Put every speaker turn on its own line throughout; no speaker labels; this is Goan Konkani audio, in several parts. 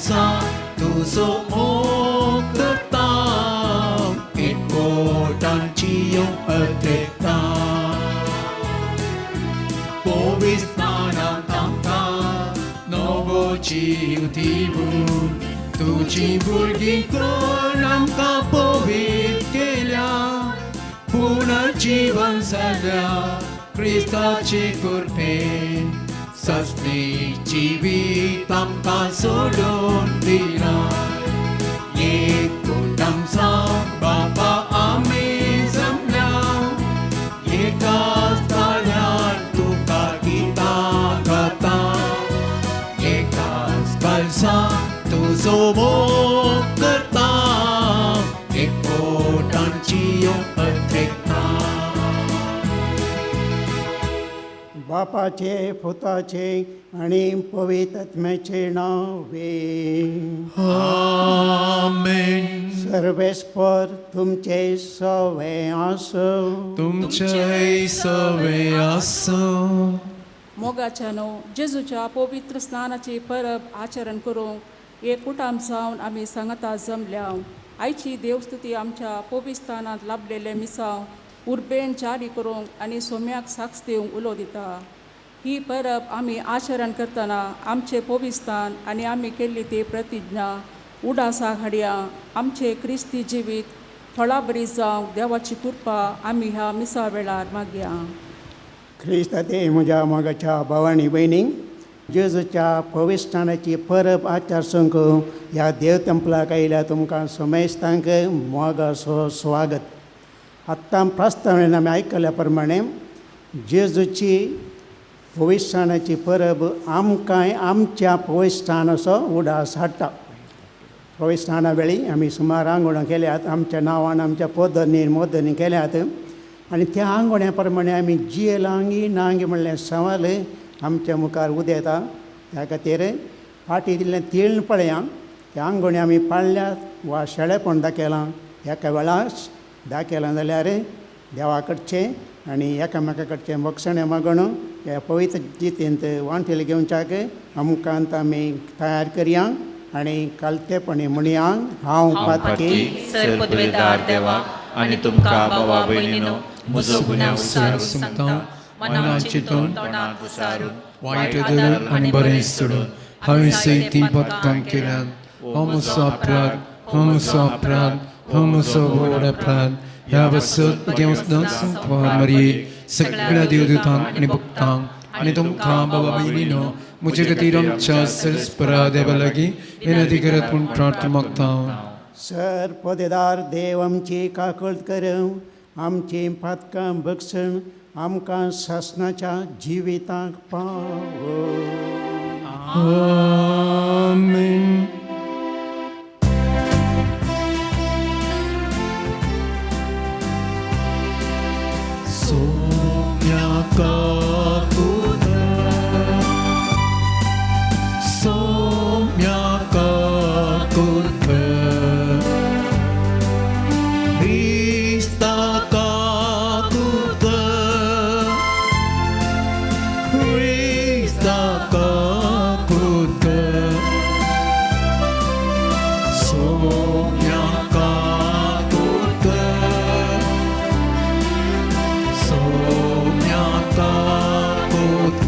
कलसा तुजो मोग करता एकवटान जियोंक अथ्रेकता पवित्रस्नानान आमकां नवो जीव दिवन तुजी भुरगीं करून आमकां पवित्र केल्या पुनर्जीवन जाल्या क्रिस्ताचे कृपेन सस्नीक जिवीत आमकां सोडून दिलां एक कुटुंब बापा आमी जमल्या एकाच ताळ्यान तुका गितां गाता एकाच कलसा तुजो मोग करता एकवटान जियोंक अथ्रेकता.
बापाचे पुताचे आनी पवित्र आत्म्याचे नांवे.
आमेन.
सर्वेस्पर तुमचे सवे आसूं.
तुमचेय सवे आसूं.
मोगाच्यानो, जेजूच्या पवित्र स्नानाची परब आचरण करूंक एक कुटाम जावन आमी सांगाता जमल्या. आयची देवस्तुती आमच्या पवित्रस्थानांत लाभलेले मिसांव उर्बेन जारी करूंक आनी सोम्याक साक्ष दिवंक उलो दिता. ही परब आमी आचरण करतना आमचे पवित्रस्थान आनी आमी केल्ली ती प्रतिज्ञा उडासाक हाडया. आमचे क्रिस्ती जिवीत फळाबरी जावंक देवाची कृपा आमी ह्या मिसा वेळार मागया.
ख्रिस्ताते म्हज्या मोगाच्या भावानी भयणींक, जेजूच्या पवित्रस्थानाची परब आचारसूंक ह्या देव तेंपलाक आयल्या तुमकां समेस्तांक मोगाचो स्वागत. आत्तां प्रस्तावनेन आमी आयकल्या प्रमाणे जेजूची पवित्रस्थानाची परब आमकांय आमच्या पवित्रस्थानाचो उडास हाडटा. पवित्रस्थाना वेळी आमी सुमार आंगवणां केल्यात, आमच्या नांवान आमच्या पोदनी मोदनी केल्यात आनी त्या आंगवण्या प्रमाणे आमी जियेलांगी नांगी म्हणलें सवाल आमच्या मुखार उदेता. त्या खातीर फाटीं दिल्लें तीळ पळया, त्या आंगवणी आमी पाळल्यात वा शेळेपण दाखयलां. एका वेळार दाखयलां जाल्यार देवा कडचें आनी एकामेका कडचें बक्षणें मागून ह्या पवित्र जितेंत वांटेल घेवच्याक आमकां आमी तयार करया आनी कालतेपणी म्हणया, हांव पातकी
सर पदवेदार देवाक आनी तुमकां भावा भयणीनो म्हजो गुन्यांव विचारून सांगता. मनान चिंतून तोंडान उसारून
वायट धरून आनी बरें सोडून हांवें सयतीं पदकां केल्यात. हो म्हजो अपराध, हो म्हजो अपराध, हो म्हजो व्हड अपराध. ह्या बसत संकवार मरये, सगळ्या देवदूतांक आनी भक्तांक आनी तुमकां बाबा भयणीनो म्हजे खातीर आमच्या सरस्परा देवा लागीं विनंती करात म्हूण प्रार्थना मागता.
सर पदेदार देव आमची काकळत करूं, आमची पातकां बक्षण आमकां सासणाच्या जिविताक पावो.
आमेन.
सोम्या काकुत, सोम्या काकुत, क्रिस्ता काकुत, क्रिस्ता काकुत, सोम्या काकुत, सोम्या काकुत.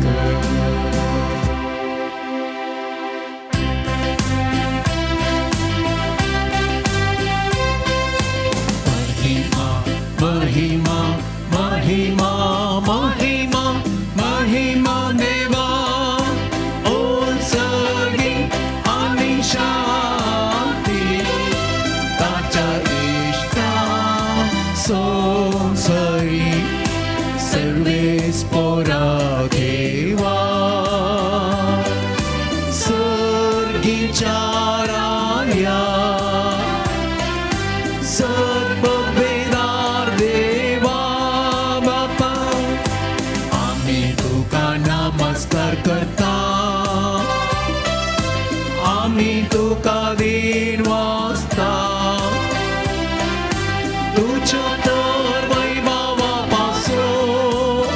महिमा महिमा महिमा महिमा महिमा देवा उंचगी आनी शांती ताच्या इश्टा संसरी सर्वेस्पोरा देवा सर्गीच्या राया सर्ववेदार देवा बापा आमी तुका नमस्कार करता, आमी तुका दीन वाचता, तुज्या तर वैभवा पासून.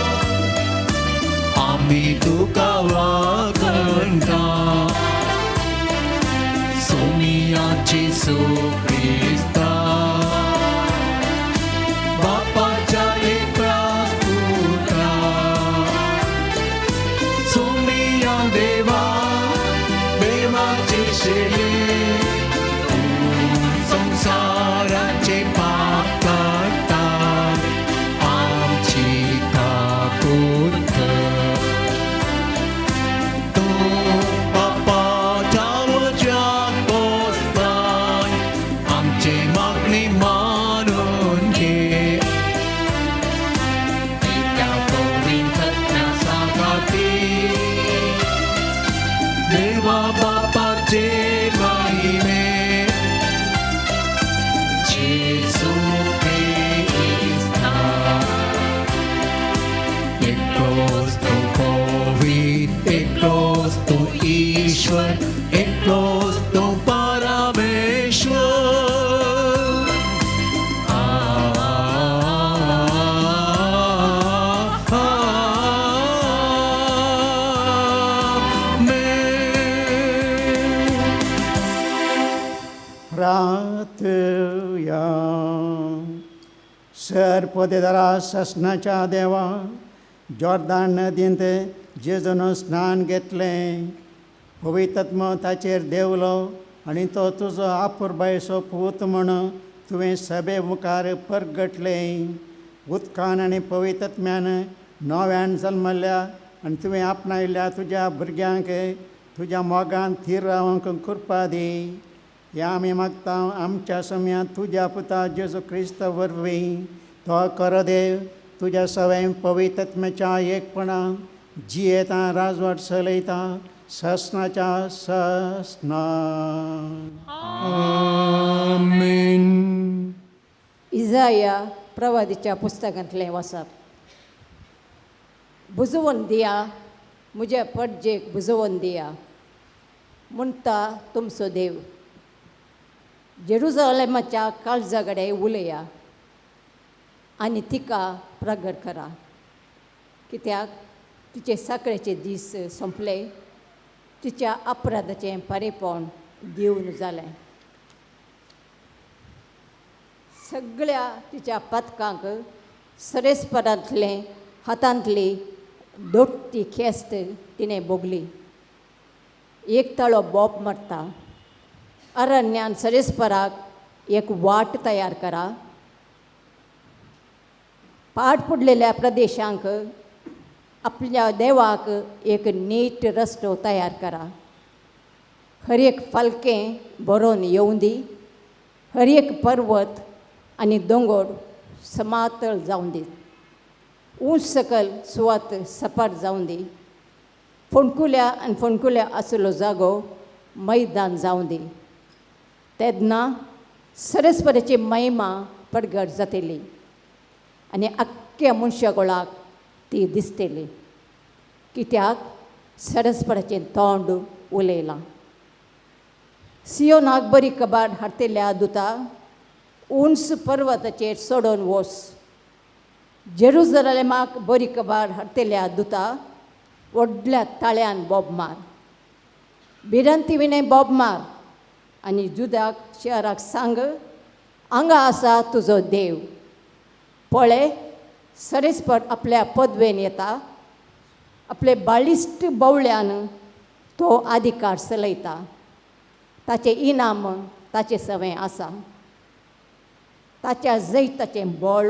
सर पोदेदारा ससनाच्या देवा, जॉर्दान नदींत जेजून स्नान घेतलें, पवित्रत्म ताचेर देंवलो आनी तो तुजो आपुरबायेचो पूत म्हण तुवें सभे मुखार परगटलें. उदकान आनी पवित्रत्म्यान नव्यान जल्मल्या आनी तुवें आपणायल्ल्या तुज्या भुरग्यांक तुज्या मोगान थीर रावंक कृपा दी. ह्या आमी मागता आमच्या समयांत तुज्या पुता जेजू क्रिस्त वरवीं. तो खरो देव तुज्या सवय पवित्रत्म्याच्या एकपणान जियेता, राजवट चलयता ससनाच्या ससना.
आमेन.
इजाया प्रवादीच्या पुस्तकांतलें वाचप. बुजोवन दिया म्हज्या पटजेक, बुजोवन दिया म्हणटा तुमचो देव. जेरुजलेमाच्या काळजा कडेन उलया आनी तिका प्रगट करा, कित्याक तिचे साकळेचे दीस सोंपले, तिच्या अपराधाचें पारेपण दिवन जालें. सगळ्या तिच्या पातकांक सरेस्परांतले हातांतली दोट्टी खेस्त तिणें भोगली. एक ताळो बोप मारता, अरण्यान सरेस्पराक एक वाट तयार करा. पाड पडलेल्या प्रदेशांक आपल्या देवाक एक नीट रस्तो तयार करा. हर एक फालकें बरोवन येवं दी, हर एक पर्वत आनी दोंगोर समातळ जावं दी, ऊंच सकल सुवात सपाट जावं दी, फोंडकुल्या आनी फोंडकुल्या आसलो जागो मैदान जावं दी. तेन्ना सरस्पतीची महिमा प्रगट जातली आनी आख्ख्या मनशागोळाक ती दिसतली, कित्याक सरस्पराचें तोंड उलयलां. सियोनाक बरी कबाड हाडटल्या दुता, उंच पर्वताचेर चडोवन वस. जेरुजलेमाक बरी कबाड हाडटल्या दुता, व्हडल्या ताळ्यान बोब मार, भिरांती विणें बोब मार आनी जुदाक शहराक सांग, हांगा आसा तुजो देव. पळय, सरेस्पर आपल्या पदवेन येता, आपले बाळिश्ट बोवळ्यान तो अधिकार चलयता. ताचें इनाम ताचें सवें आसा, ताच्या जैताचें बळ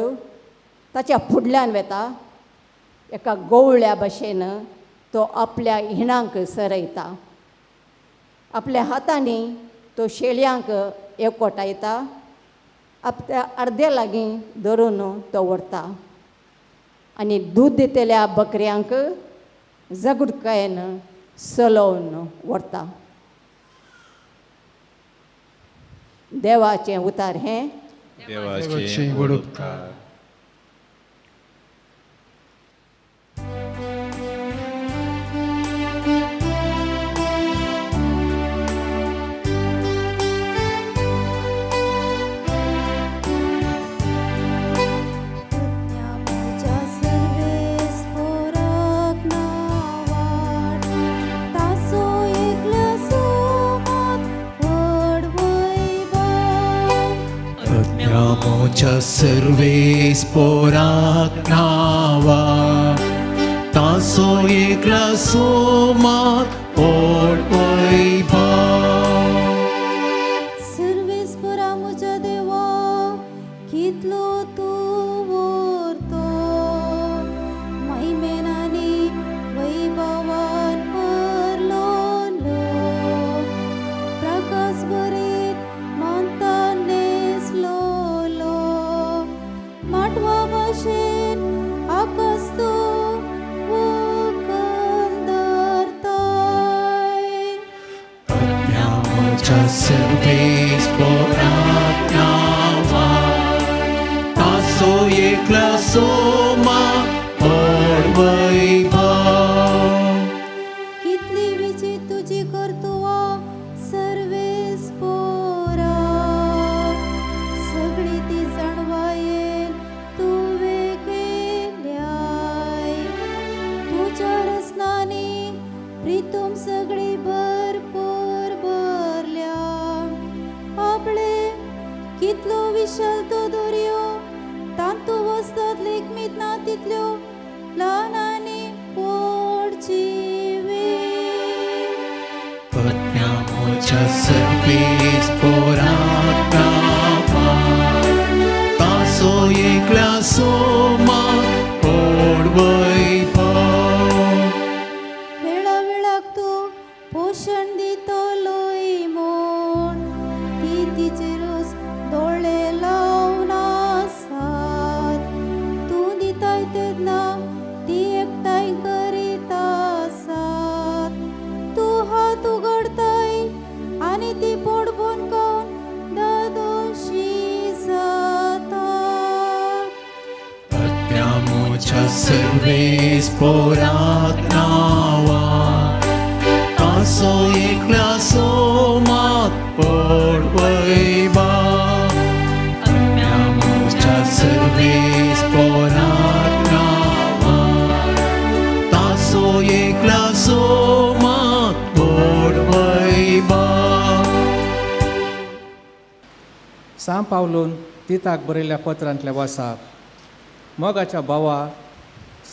ताच्या फुडल्यान वेता. एका गोवळ्या भशेन तो आपल्या हिणांक सरयता, आपल्या हातांनी तो शेळयांक एकवटायता, आपल्या अर्द्या लागीं धरून तो व्हरता आनी दूद दितल्या बकऱ्यांक जागृकायेन चलोवन व्हरता. देवाचें उतार हें.
देवाचे
व्हड उपकार.
म्हज्या सर्वेस्पोराक नावाट तासो एकल्या सोमात व्हड वैभव.
आत्म्यामोच्या सर्वेस्पोराक नावा तासो एकला सोमात ओड वैभव.
सर्वेस्पोरा म्हज्या देवा, कितलो तूं व्हरतो, महिमेन आनी वैभवान भरलोलो, प्रकाश भरीत मानता न्हेसलोलो, माटवा भाशेन आकाश तूं उकंदरताय.
आत्म्यामोच्या सर्वेस्पोराक नावा तासो एकला सोमात ओड वैभव.
कितली विचित तुजी कर्तुवा सर्वेस्पोरा, सगळी ती जाणवायेन तुवें केल्याय. तुज्या रचनांनी प्रितूम सगळी भरपूर भरल्या. आपले कितलो विशाल तो दर्यो, तातूंत आसतात लेखमीत ना तितल्यो ल्हान आनी व्हड जिवी.
Mucha service por atrapar. Taso एकल्या सोमा पडवयपा.
वेळा वेळाक तूं पोशण दितलोय म्हूण ती तिचेरूच दोळे लावन आसात. तूं दिताय तेन्ना ती एकठांय करीत आसात. तूं हात उगडताय आनी ती पोट बोनकावन दादोशी जाता.
Mucha service por atrapar. Taso एकल्या Soma पडवयपा. Mucha service por atrapar. Taso एकल्या सोमा पडवयपा.
सांव पावलून तिताक बरयल्ल्या पत्रांतल्या वासाप. मोगाच्या भावा,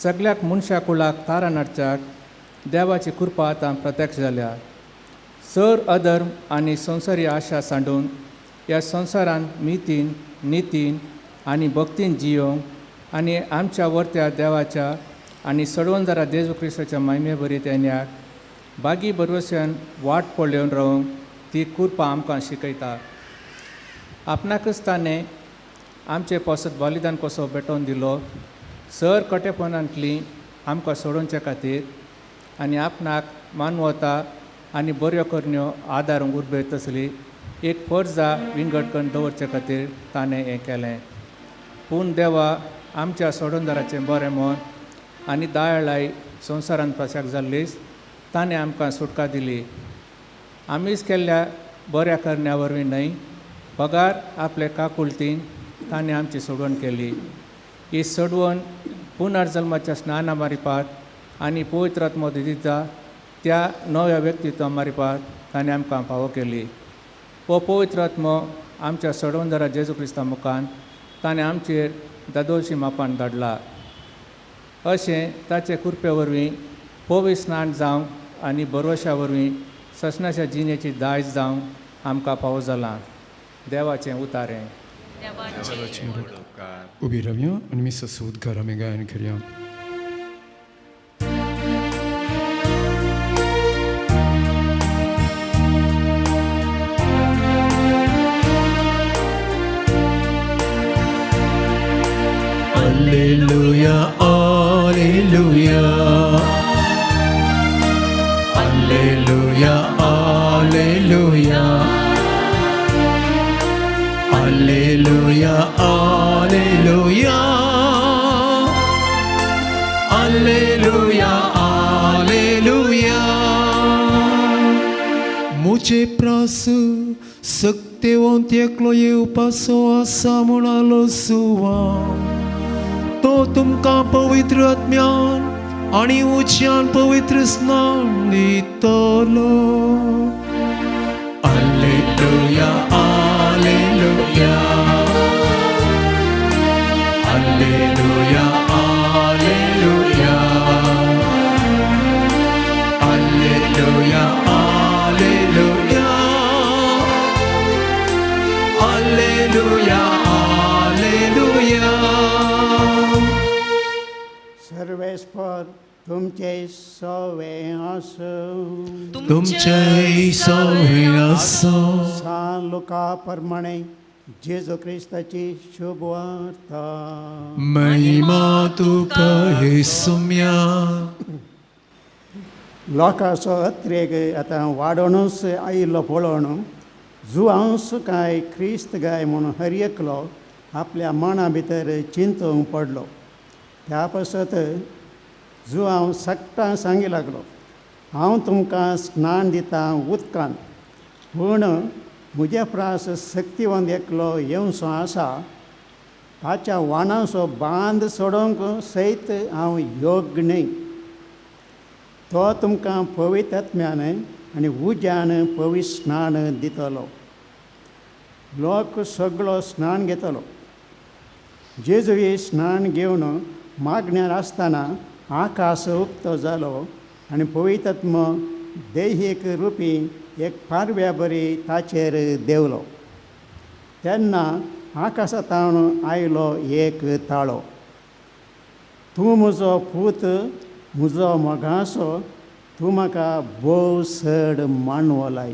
सगल्याक मनशा कुळाक तारण हाडच्याक देवाची कृपा आतां प्रत्यक्ष जाल्या. सर अधर्म आनी संवसारी आशा सांडून ह्या संवसारान मितीन, नितीन आनी भक्तीन जियोवंक आनी आमच्या वर्त्या देवाच्या आनी सडवंदारा जेजू क्रिस्ताच्या मायमे बरी येण्याक बागी बरवस्यान वाट पळोवन रावंक ती कृपा आमकां शिकयता. आपणाकच ताणें आमचे पासत बलिदान कसो भेटोवन दिलो सर कटेपणांतली आमकां सोडोवचे खातीर आनी आपणाक मानवता आनी बऱ्यो करण्यो आदार उर्बे तसली एक पर्जा विंगड करून दवरचे खातीर ताणें हें केलें. पूण देवा आमच्या सोडोनदाराचें बरें मन आनी दयाळाय संवसारांत प्रशाक जाल्लीच ताणें आमकां सुटका दिली. आमीच केल्ल्या बऱ्या करण्या वरवीं न्हय, बगार आपले काकुळतीन ताणें आमची सोडवण केली. ही सोडवण पुनर्जल्माच्या स्नाना मारिपात आनी पवित्र आत्मो दिता त्या नव्या व्यक्तित्वा मारिपात ताणें आमकां फावो केली. हो पवित्र आत्मो आमच्या सोडवणदारा जेजू क्रिस्ता मुखान ताणें आमचेर दादोशी मापान धाडला. अशें ताचे कृपे वरवीं पवित्र स्नान जावंक आनी भरवश्या वरवीं ससनाच्या जिणेची दायज जावंक आमकां फावो जालां. देवाचें उतारें.
उबी रावया आनी मिसाचो उद्गार आमी गायन करया.
Alleluia, Alleluia, Alleluia, Alleluia, Alleluia, Alleluia, Alleluia, Alleluia. मुझे प्रास सक्तेवंत एकलो येवपाचो आसा म्हणालो सुवा. तो तुमकां पवित्र आत्म्यान आनी उच्यान पवित्र स्नान दितलो. Alleluia, Alleluia, Alleluia, Alleluia, Alleluia, Alleluia, Alleluia, Alleluia.
सर्वेस्पर तुमचे सवे आसूं.
तुमचेय सवे आसूं.
सान लुका प्रमाणे जेजू क्रिस्ताची शुभ वार्ता.
महिमा तुका हे सुम्या.
लोकांचो अत्रेक आतां वाडोवनूच आयिल्लो पळोवन जुआंस काय क्रिस्त गाय म्हूण हर एकलो आपल्या मना भितर चिंतूंक पडलो. त्या पासत जुआंव सगटां सांगी लागलो, हांव तुमकां स्नान दितां उदकान, पूण म्हज्या प्रास सक्तिवंत एकलो येवचो आसा, ताच्या वाणाचो बांद सोडोवंक सयत हांव योग्य न्हय. तो तुमकां पवित्र आत्म्यान आनी उज्यान पवित्र स्नान दितलो. लोक सगळो स्नान घेतलो. जेजुई स्नान घेवन मागण्यार आसतना आकाश उक्तो जालो आनी पवित्रत्म दैहीक रुपी एक पारव्या बरी ताचेर देंवलो. तेन्ना आकाशांतावन आयलो एक ताळो, तूं म्हजो पूत, म्हजो मोगासो, तूं म्हाका भोव चड मानवलाय.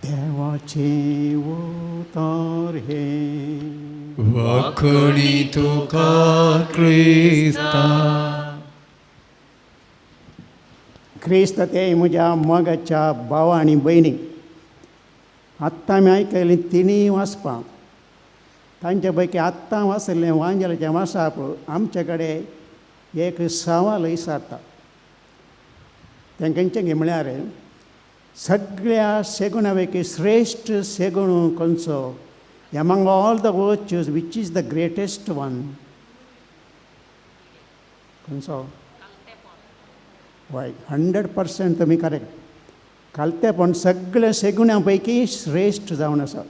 देवाचें उतर हें.
वाखणी तुका क्रिस्ता.
क्रिस्त ते म्हज्या मोगाच्या भावा आनी भयणी, आत्तां आमी आयकलीं तिनूय वाचपां. तांचे पैकी आत्तां वाचलें वांजेलाचें वाचप आमचे कडेन एक सवाल विचारता. तें खंयचें गे म्हळ्यार सगळ्या सेगुणा पैकी श्रेश्ठ सेगुण खंयचो? Among all the virtues which is the greatest one? खंयचो? हय, 100% तुमी करेक्ट. कालतेपण सगळ्या सेगुणां पैकी श्रेश्ठ जावन आसा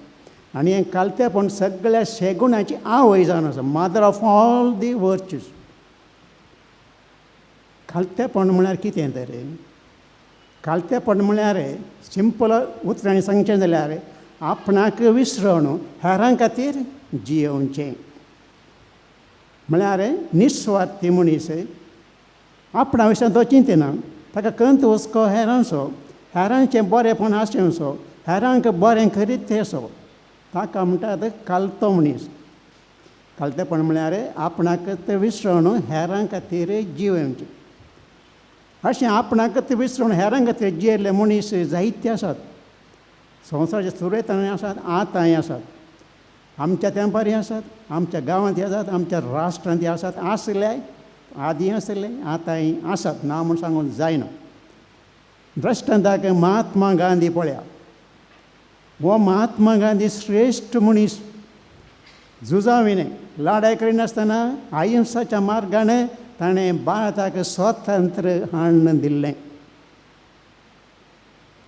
आनी हें कालतेपण सगळ्या सेगुणाची आवय जावन आसा, mother of all the virtues. खालतेपण म्हळ्यार कितें तर? खालतेपण म्हळ्यार सिंपल उतरांनी सांगचें जाल्यार आपणाक विसरून हेरां खातीर जियोवचें. म्हळ्यार निस्वार्थी मनीस आपणा विशयान तो चिंतना, ताका कंत हुस्को हेरांचो, हेरांचें बरेंपण आशेवचो, हेरांक बरें करीत तेसो, ताका म्हणटात कालतो मनीस. कालतेपण म्हळ्यार आपणाक ते विसरून हेरां खातीर जियोवचें. अशें आपणाक ते विसरून हेरां खातीर जियेल्ले मनीस जायते आसात. संवसाराचे सुरवेतानूय आसात, आतांय आसात, आमच्या तेंपारय आसात, आमच्या गांवांत आसात, आमच्या राष्ट्रांत आसात, आसले आदीं आसले आतांय आसात, ना म्हूण सांगूंक जायना. दृश्टांताक महात्मा गांधी पळया. हो महात्मा गांधी श्रेश्ठ मनीस, झुजां विणें लडाय करिनासतना अहिंसाच्या मार्गान ताणें भारताक स्वातंत्र्य हाडून दिल्लें.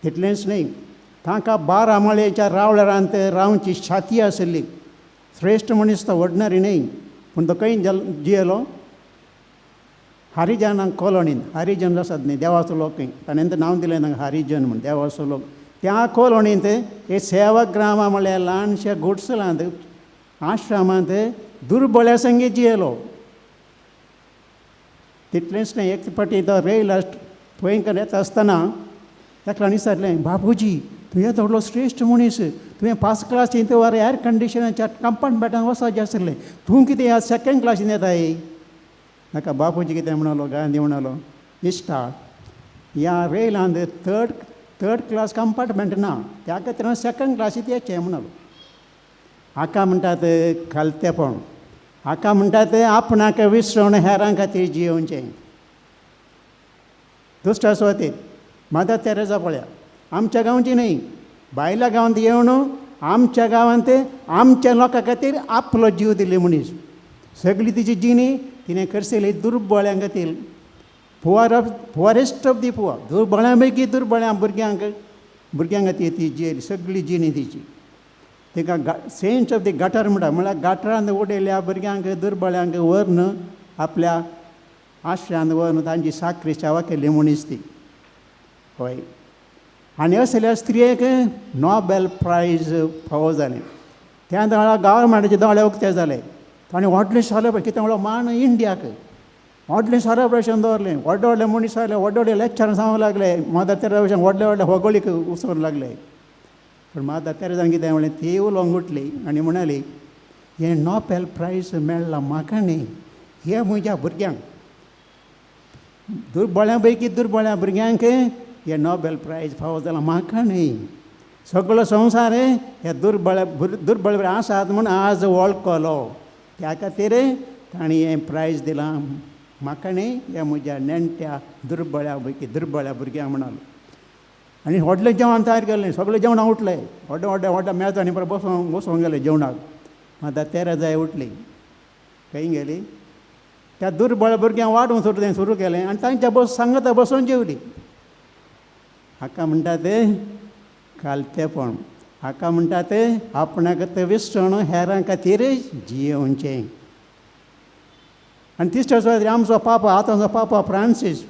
तितलेंच न्हय, तांकां 12 माळयेच्या रावळारांत रावची छाती आशिल्ली. श्रेश्ठ मनीस तो ऑर्डिनरी न्हय, पूण तो खंय जियेलो? हरिजनांक कॉलनीन. हरिजन आसात न्हय, देवाचो लोक खंय, ताणें तर नांव दिलें तांकां हरिजन म्हूण, देवाचो लोक. त्या कॉलनींत एक सेवाग्रामा म्हळ्यार ल्हानश्या गुडसलांत आश्रमांत दुर्बळ्या संगी जियेलो. तितलेंच न्हय, एक फावटी तो रेल गोंयकार येता आसतना ताका विचारलें, बाबूजी तूं येदो व्हडलो श्रेश्ठ मनीस, तुवें फर्स्ट क्लासींत वर एअर कंडिशनाच्या कंपार्टमेंटान वचपाचें आसलें, तूं कितें आज सेकेंड क्लासीन येताय? ताका बापूजी कितें म्हणलो, गांधी म्हणलो, इश्टा ह्या रेलांत थर्ड क्लास कंपार्टमेंट ना, त्या खातीर हांव सेकेंड क्लासींत येचें म्हणलो. हाका म्हणटात खालतेपण, हाका म्हणटात आपणाक विसरून हेरां खातीर जियोवचें. दुसऱ्या सुवातेर मदर तेरेजा पळया, आमच्या गांवची न्हय, भायल्या गांवांत येवन आमच्या गांवांत आमच्या लोकां खातीर आपलो जीव दिल्ली मनीस. सगळी तिची जिणी तिणें खर्चली दुर्बळ्यां खातीर, poor of poorest of the poor, दुर्बळ्यां पैकी दुर्बळ्यां भुरग्यां खातीर ती जियेली सगळी जिणी तिची. तिका सेंट्स ऑफ the gutter म्हणटा, म्हळ्यार गटरांत उडयल्या भुरग्यांक दुर्बळ्यांक व्हरून आपल्या आश्रयांत व्हरून तांची साकरी सेवा केल्ली मनीस ती. हय, आनी असल्या स्त्रियेक नोबेल प्रायज फावो जालें. त्या दोळ्या गव्हर्मेंटाचे दोळे उक्ते जाले. ताणें व्हडलें सेलेब्रेशन, कितें म्हणलो मान इंडियाक व्हडलें सेलेब्रेशन दवरलें. व्हडले व्हडले मनीस आयले, व्हडले व्हडले लेक्चर सांगूंक लागले, मदर तेरेजा भशेन व्हडले व्हडले होगोळीक उसोवंक लागले. पूण मदर तेरेजान कितें म्हणलें, ती उलोवंक उठली आनी म्हणाली, हें नोबेल प्रायज मेळ्ळां म्हाका न्ही, हें म्हज्या भुरग्यांक, दुर्बळ्यां पैकी दुर्बळ्या भुरग्यांक हें नोबेल प्रायज फावो जालां, म्हाका न्हय. सगळो संवसार ह्या दुर्बळ आसात म्हूण आज वळखलो, त्या खातीर तांणी हें प्रायज दिलां म्हाका न्हय, ह्या म्हज्या नेणट्या दुर्बळ्या पैकी दुर्बळ्या भुरग्यांक म्हणालो. आनी व्हडलें जेवण तयार केलें, सगळें जेवणां उठलें, व्हडलें व्हडलें व्हडल्या मेजांनी परत बसोंक गेलें जेवणाक. आतां तेरेजाय उठली, खंय गेली? त्या दुर्बळ भुरग्यांक वाडूंक सुरू सुरू केलें आनी तांच्या बस सांगता बसून जेवली. हाका म्हणटा ते खालतेपण, हाका म्हणटा ते आपणाक ते विसरण हेरां खातीर जियेवचें. आनी तिसरो आमचो पापा, आतांचो पापा फ्रांसीस,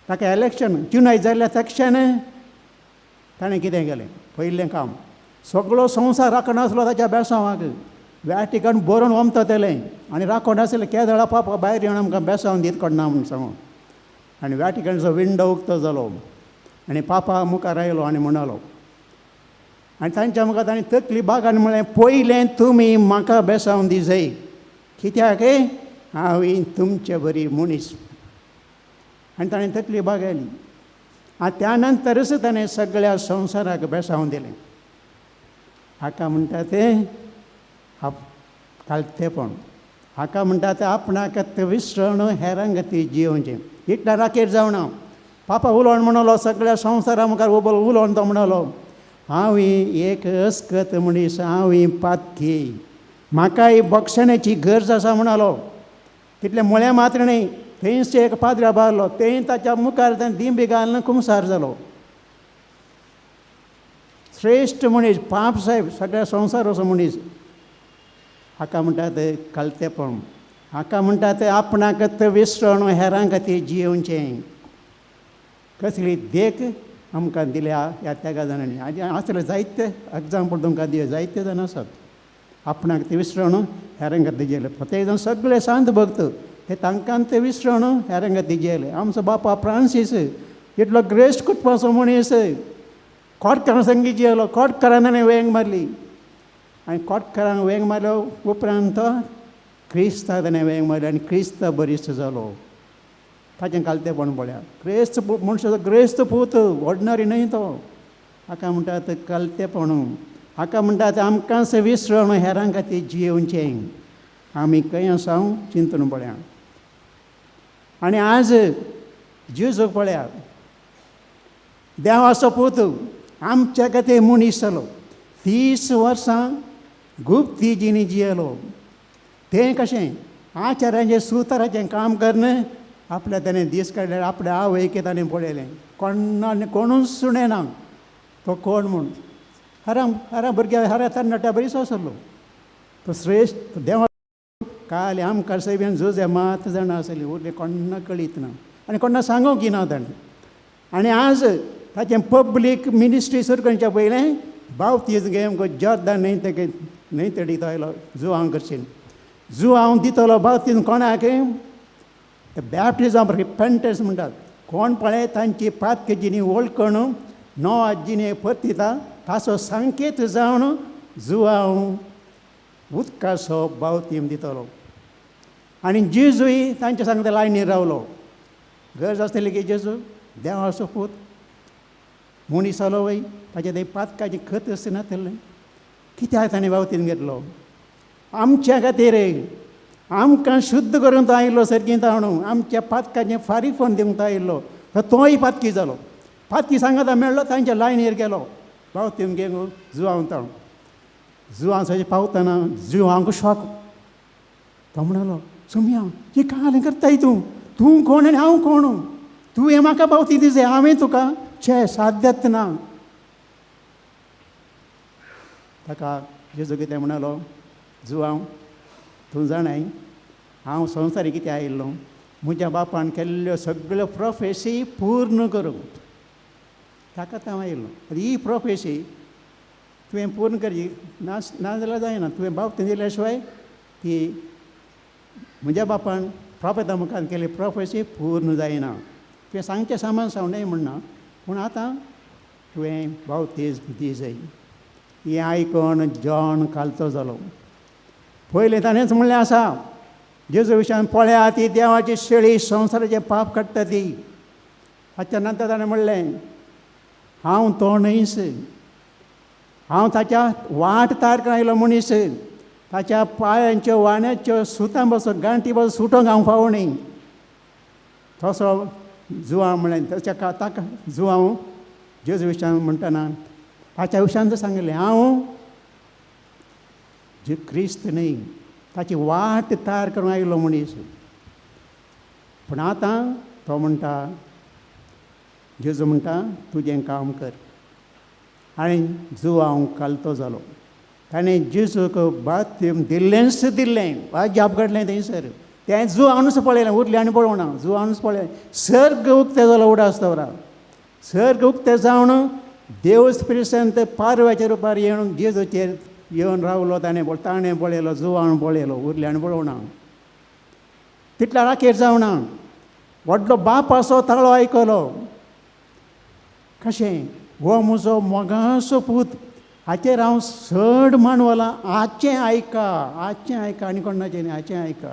ताका इलेक्शन चुनाय जाल्ल्या तक्षण ताणें कितें केलें? पयलें काम, सगळो संवसार राखण आसलो ताच्या बेसांवाक, वॅटिकन बरोवन वमतलें आनी राखण आसलें केदळा पापा भायर येवन आमकां बेसांव दीत कोणना म्हूण सांगून. आनी वॅटिकनचो विंडो उक्तो जालो आनी पापा मुखार आयलो आनी म्हणालो, आनी तांच्या मुखार ताणें तकली बागान म्हळें, पयलें तुमी म्हाका बेसांव दिजय, कित्याक हांव तुमचे बरी मनीस. आनी ताणें तकली बागायली आनी त्या नंतरच ताणें सगळ्या संवसाराक बेसांव दिलें. हाका म्हणटा तें कालतेपण, हाका म्हणटा तें आपणाक विसरण हेरां खातीर जियोवचें. इतल्या राकेर जावना पापा उलोवन म्हणलो, सगळ्या संवसारा मुखार उबो उलोवन तो म्हणलो, हांव एक अस्कत मनीस, हांव पातकी, म्हाकाय बक्षण्याची गरज आसा म्हणलो. तितलें म्हळें मात्र न्ही, थंयच एक पाद्रा बारलो, थंय ताच्या मुखार ताणें दिंबी घालून कुमसार जालो. श्रेश्ठ मनीस, पाप साहेब, सगळ्या संवसाराचो मनीस. हाका म्हणटा ते कालतेपण, हाका म्हणटा ते आपणाक विसरण हेरां खातीर जियोवचें. कसली देख आमकां दिल्या ह्या तेगा जाणांनी. आनी आसले जायते एग्जाम्पल तुमकां दिले, जायते जाण आसात आपणाक ते विसरण हेरां खातीर जियेले. प्रत्येक जाण सगळे शांत भक्त ते तांकां ते विसरण हेरां खातीर जियेले. आमचो बापा फ्रांसीस इतलो ग्रेस्ट कुटुंबाचो मनीस, कोटकारां संगी जियेलो, कोटकारान ताणें वेंग मारली आनी कोटकारांक वेंग मारलो उपरांत तो क्रिस्ताक ताणें वेंग मारली आनी क्रिस्ता बरिश्ट जालो. ताचें कालतेपण पळया, ग्रेस्त मनशाचो ग्रेस्त पूत, ऑर्डिनरी न्हय तो. हाका म्हणटा तें कालतेपण, हाका म्हणटा तें आमकां विसरण हेरां खातीर जियोवचें. आमी खंय आसा चिंतून पळया. आनी आज जेजूक पळया, देवाचो पूत आमच्या खातीर मनीस जालो, 30 वर्सां गुप्ती जिणी जियेलो. तें कशें आचार्याचें सुताराचें काम करून आपल्या ताणें दीस काडले, आपल्या आवयक ताणें पळयलें, कोणा कोणूच सुणेना तो कोण म्हूण. हरा हरा भुरग्या हरा तरणाट्या बरीच आसलो तो श्रेश्ठ देवा. काल आमकां सैब्यान जुजे मात जाणां आसली, उरले कोण्णा कळीत ना आनी कोण्णा सांगूंक ना ताणें. आनी आज ताचें पब्लीक मिनिस्ट्री सुरू करच्या पयलें बावतीज घेवन जॉर्दान न्हय ते न्हय तडी तो आयलो जुवांव करशीन, जुवांव दितलो बावतीज कोणाक? बॅप्टिजम रिपेंटन्स म्हणटात. कोण पळय तांची पातकी वळखण णव जिणे परतिता ताचो संकेत जावन जुवांव उदकाचो बावतीम दितलो. आनी जेजूय तांच्या सांगता लायनीर रावलो. गरज आसतली की जेजू देवाचो पूत मनीस जालो वय, ताचें तें पातकाचें खत अशें नासलें, कित्याक ताणें बावतीन घेतलो? आमच्या खातीर, आमकां शुद्ध करून तो आयलो सर्गींत म्हणून आमच्या पातकाचें फारीफण दिवंक तो आयिल्लो. तोय पातकी जालो, पातकी सांगता मेळ्ळो, तांच्या लायनीर गेलो बावतीन घेवन जुवांव ताणून. जुवांव सजे पावतना जुवांक शॉक. तो म्हणलो, सोमया ही काल करताय तूं, तूं कोण आनी हांव कोण? तुवें म्हाका पावती दिसय, हांवें तुका छे साध्यत ना. ताका जेजू कितें म्हणलो, जुवांव तूं जाणाय हांव संवसारी कितें आयिल्लो, म्हज्या बापान केल्ल्यो सगळ्यो प्रोफेसी पूर्ण करूंक ताका हांव आयिल्लो. ही प्रोफेसी तुवें पूर्ण करची ना, ना जाल्यार जायना. तुवें बाप दिल्या शिवाय ती म्हज्या बापान प्रोफेता मुखार केली प्रोफेसी पूर्ण जायना. तुवें सांगचें सामान सावन न्हय म्हणना, पूण आतां तुवें बावतीज दी जाय. हें आयकून जॉन कालतो जालो. पयलें ताणेंच म्हणलें आसा जेजू विशयान, पळया ती देवाची शेळी संवसाराचें पाप काडटा ती. ताच्या नंतर ताणें म्हणलें, हांव तो न्हयच, हांव ताच्या वाट तयार करून आयलो मनीस, ताच्या पांयांच्यो वाण्याच्यो सुतां बसो गांठी बसो सुटोंक हांव फावो न्हय. तसो जुवांव म्हणलें ताच्या ताका जुवांव जेजू विशयान म्हणटना ताच्या विशयान सांगिल्लें, हांव जे क्रिस्त न्हय, ताची वाट तयार करून आयलो मनीस. पूण आतां तो म्हणटा, जेजू म्हणटा तुजें काम कर. आनी जुवांव कालतो जालो. ताणें जेजूक बाप्तीज्म दिल्लेंच दिल्लें, अजाप घडलें थंयसर. तें जुवानूच पळयलें, उरलें आनी पळोवना, जुवानूच पळयलें. सर्ग उक्तें जालो उडास दवरा, सर्ग उक्तें जावन देव स्पिरिट पारव्याच्या रुपार येवन जेजूचेर येवन रावलो. ताणें ताणें पळयलो, जुवान पळयलो, उरलें आनी पळोवना. तितल्या राखेर जावना व्हडलो बापाचो ताळो आयकलो. कशें हो म्हजो मोगाचो पूत, हाचेर हांव चड मानवलां, हाचें आयका, हाचें आयका, आनी कोणाचें न्ही, हाचें आयका.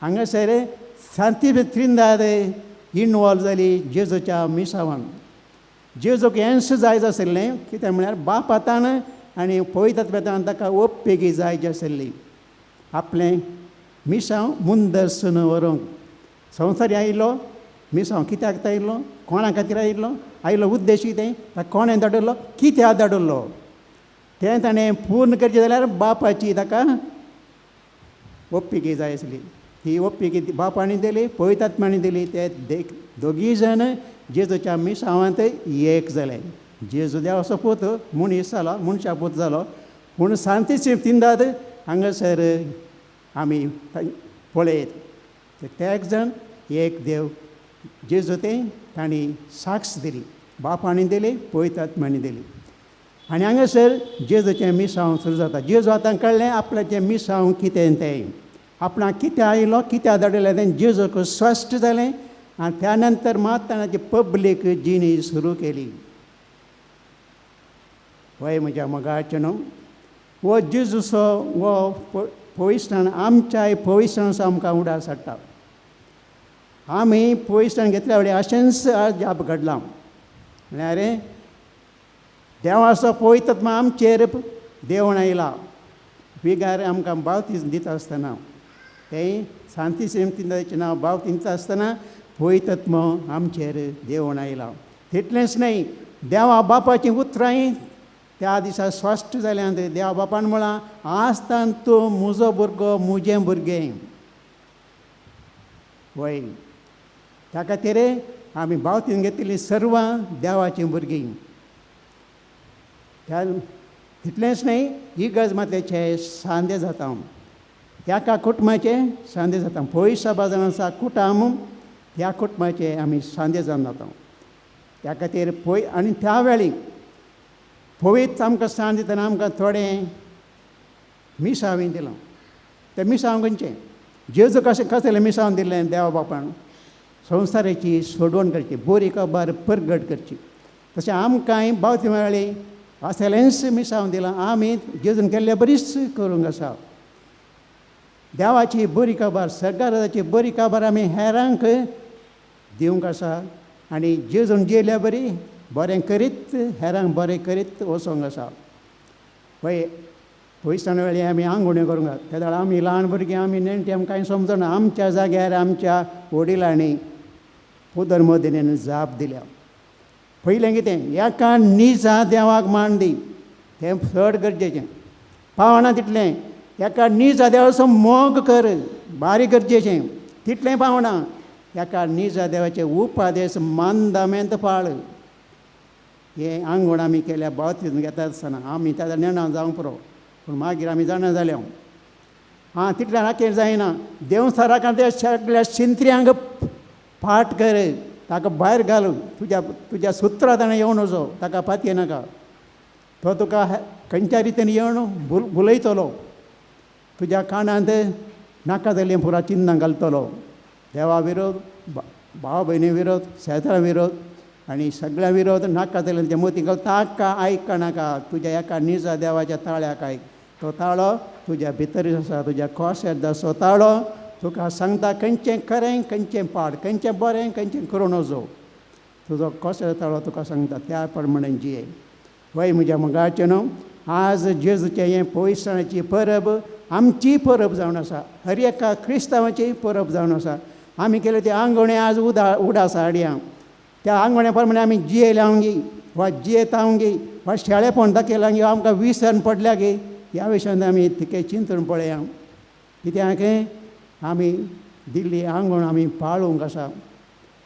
हांगासर सांती त्रिंदाद इनवॉल्व जाली जेजूच्या मिसावान. जेजूक हेंच जायच आशिल्लें, कितें म्हळ्यार बाप आतान आनी पवित्र आत्म्यान ताका ओपेगी जायची आशिल्ली आपलें मिसांव मुंदरसून व्हरूंक. संवसारी आयिल्लो मिसांव कित्याक आयिल्लो, कोणा खातीर आयिल्लो, आयिल्लो उद्देश कितें, ताका कोणें धाडिल्लो, कित्याक धाडिल्लो, तें ताणें पूर्ण करचें जाल्यार बापाची ताका ओप्पिकी जाय आसली. ती ओप्पिकी बापांनी दिली, पवित्र आत्म्यानी दिली. ते दोगीय जाण जेजूच्या मिसांवांत एक जाले. जेजू देवाचो पूत मनीस जालो, मनशा पूत जालो, पूण सांतीची तिंदाद हांगासर आमी पळयत ते एक जाण एक देव जेजू तें तांणी साक्ष दिली, बापांनी दिली, पवित्र आत्म्यानी दिली. आनी हांगासर जेजूचें मिसांव सुरू जाता. जेजू आतां कळ्ळें आपल्याचें मिसांव कितें तें, आपणाक कितें आयलो, कित्याक धाडिल्लें तें जेजूक स्पश्ट जालें. आनी त्या नंतर मात ताणें पब्लीक जिणी सुरू केली. वय म्हज्या मोगाचें न्हू, हो जेजूचो हो पवित्रसाण आमच्याय पवित्रसाण आमकां उडास हाडटा. आमी पवित्रसाण घेतल्या वेळी अशेंच अजाप घडलां. म्हळ्यार देवाचो पवित्र आत्मा आमचेर देवण आयला. बिगार आमकां बावतीज दिता आसतना, तें सांती सेमतीचें नांव बावतीज दिता आसतना पवित्र आत्मो आमचेर देवण आयला. तितलेंच न्हय, देवा बापाचीं उतरांय त्या दिसा स्पश्ट जाल्यान. देवा बापान म्हळां, आजतान तूं म्हजो भुरगो, म्हजें भुरगें. वय त्या खातीर आमी बावतीन घेतिल्लीं सर्वां देवाचीं भुरगीं. त्या तितलेंच न्हय, ही गज मातयेचे सांदे जाता, एका कुटुंबाचे सांदे जाता. पयस बाजारान आसा कुटाम, त्या कुटुंबाचे आमी सांदे जावन जाता. त्या खातीर पय आनी त्या वेळी पवित्र आमकां सांद दितना आमकां थोडें मिसांव दिलां. तें मिसांव खंयचें, जेजू कशें कसलें मिसांव दिल्लें देवा बापान, संवसाराची सोडवण करची, बरी खबर परगट करची. तशें आमकांय बावती मेळ्ळी असलेंच मिसांव दिलां. आमी जेजून केल्ले बरीच करूंक आसा. देवाची बरी खबर, सरकाराची बरी खबर आमी हेरांक दिवंक आसा. आनी जेजून जेल्या बरी बरें करीत हेरांक बरें करीत वचोंक आसा. पळय पयसान वेळी आमी आंगवण्यो करूंक आसा. तेन्ना आमी ल्हान भुरगीं, आमी नेणटे, आमकां कांय समजना. आमच्या जाग्यार आमच्या वडिलांनी पुदरमोदिनीन जाप दिल्या. पयलें कितें, एका निजा देवाक मान दी, तें चड गरजेचें. पावना तितलें, एका निजा देवाचो मोग कर, बारीक गरजेचें. तितलें पावना, एका निजा देवाचे उपादेश मानदामेंत पाळ. हें आंगवण आमी केल्या बावतीन घेता आसतना आमी ताका नेणा जावंक पुरो, पूण मागीर आमी जाणा जाले. आं तितल्या राखेर जायना, देंवचाराक त्या सगळ्या शिंत्र्यांक फाट कर, ताका भायर घाल, तुज्या तुज्या सुत्रां ताणें येवन वचो, ताका पातये नाका. तो तुका खंयच्या रितीन येवन भुलयतलो, तुज्या कानांत नाका जाल्लीं पुरा चिन्नां घालतलो. देवा विरोध, भाव भयणी विरोध, शेजारा विरोध आनी सगळ्या विरोध नाका जाल्ले ते मोती घाल. ताका आयक नाका, तुज्या एका निजा देवाच्या ताळ्याक आयक. तो ताळो तुज्या भितर आसा, तुज्या कोशेर आसा ताळो तुका सांगता खंयचें खरें, खंयचें पाड, खंयचें बरें, खंयचें करूं नजो. तुजो कोशेर ताळो तुका सांगता, त्या प्रमाणे जिये. वय म्हज्या मोगाचें न्हू, आज जेजूचें हें पवित्रसाणाची परब आमची परब जावन आसा, हर एका क्रिस्तांवाची परब जावन आसा. आमी केले ते आंगवणे आज उडास हाडया. त्या आंगवण्या प्रमाणे आमी जियेल्या वा जियेता वा शेळेपण दाखयलां आमकां विसर पडल्या गी, ह्या विशयान आमी तिके चिंतून पळया. कित्याक आमी दिल्ली आंगवण आमी पाळूंक आसा,